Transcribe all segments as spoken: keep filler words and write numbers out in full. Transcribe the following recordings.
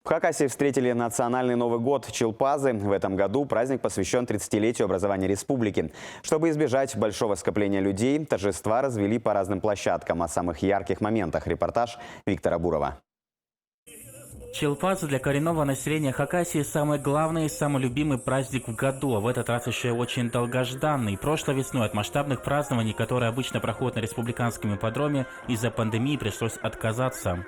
Хакасии встретили национальный Новый год — Чыл-Пазы. В этом году праздник посвящён тридцатилетию образования республики. Чтобы избежать большого скопления людей, торжества развели по разным площадкам. О самых ярких моментах репортаж Виктора Бурова. Чыл-Пазы для коренного населения Хакасии самый главный и самый любимый праздник в году, а в этот раз ещё и очень долгожданный. Прошлой весной от масштабных празднований, которые обычно проходят на республиканском ипподроме, из-за пандемии пришлось отказаться.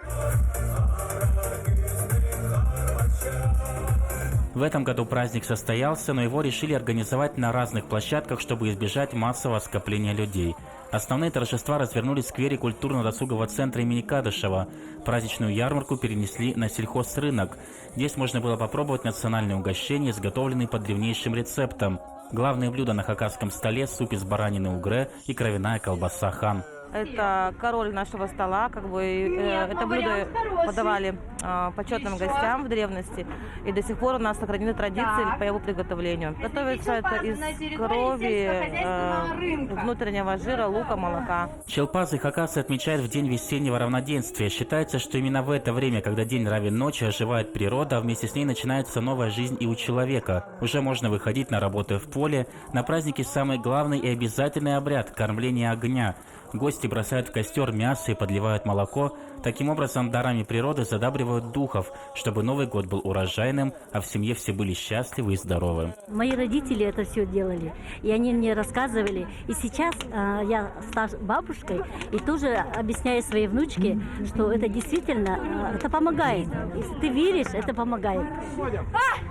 В этом году праздник состоялся, но его решили организовать на разных площадках, чтобы избежать массового скопления людей. Основные торжества развернулись в сквере культурно-досугового центра имени Кадышева. Праздничную ярмарку перенесли на сельхозрынок. Здесь можно было попробовать национальные угощения, изготовленные по древнейшим рецептам. Главные блюда на хакасском столе — суп из баранины угре и кровяная колбаса хан. Это король нашего стола, как бы, э, это блюдо подавали, а, почётным гостям в древности, и до сих пор у нас сохранены традиции по его приготовлению. Готовится это из крови, э, внутреннего жира, лука, молока. Чыл-Пазы хакасы отмечают в день весеннего равноденствия. Считается, что именно в это время, когда день равен ночи, оживает природа, а вместе с ней начинается новая жизнь и у человека. Уже можно выходить на работы в поле. На празднике самый главный и обязательный обряд — кормление огня. Гости бросают в костёр мясо и подливают молоко. Таким образом, дарами природы задабривают духов, чтобы Новый год был урожайным, а в семье все были счастливы и здоровы. Мои родители это всё делали, и они мне рассказывали. И сейчас, а, я став бабушкой и тоже объясняю своей внучке, что это действительно, а, это помогает. Если ты веришь, это помогает.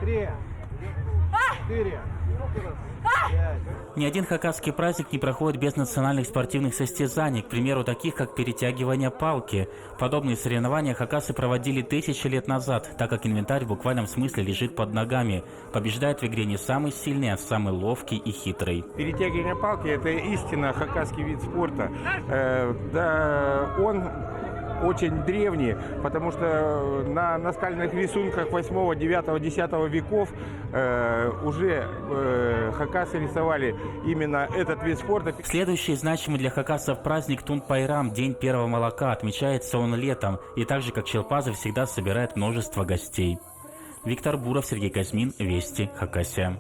Три, четыре, пять. Ни один хакасский праздник не проходит без национальных спортивных состязаний, к примеру, таких как перетягивание палки. Подобные соревнования хакасы проводили тысячи лет назад, так как инвентарь в буквальном смысле лежит под ногами. Побеждает в игре не самый сильный, а самый ловкий и хитрый. Перетягивание палки — это истинно хакасский вид спорта. Э, да, он очень древний, потому что на наскальных рисунках восьмого, девятого, десятого веков, э, уже, э, хакасы рисовали именно этот вид спорта. Следующий значимый для хакасов праздник — Тун-пайрам, День первого молока. Отмечается он летом и так же, как Чыл-Пазы, всегда собирает множество гостей. Виктор Буров, Сергей Козьмин, Вести, Хакасия.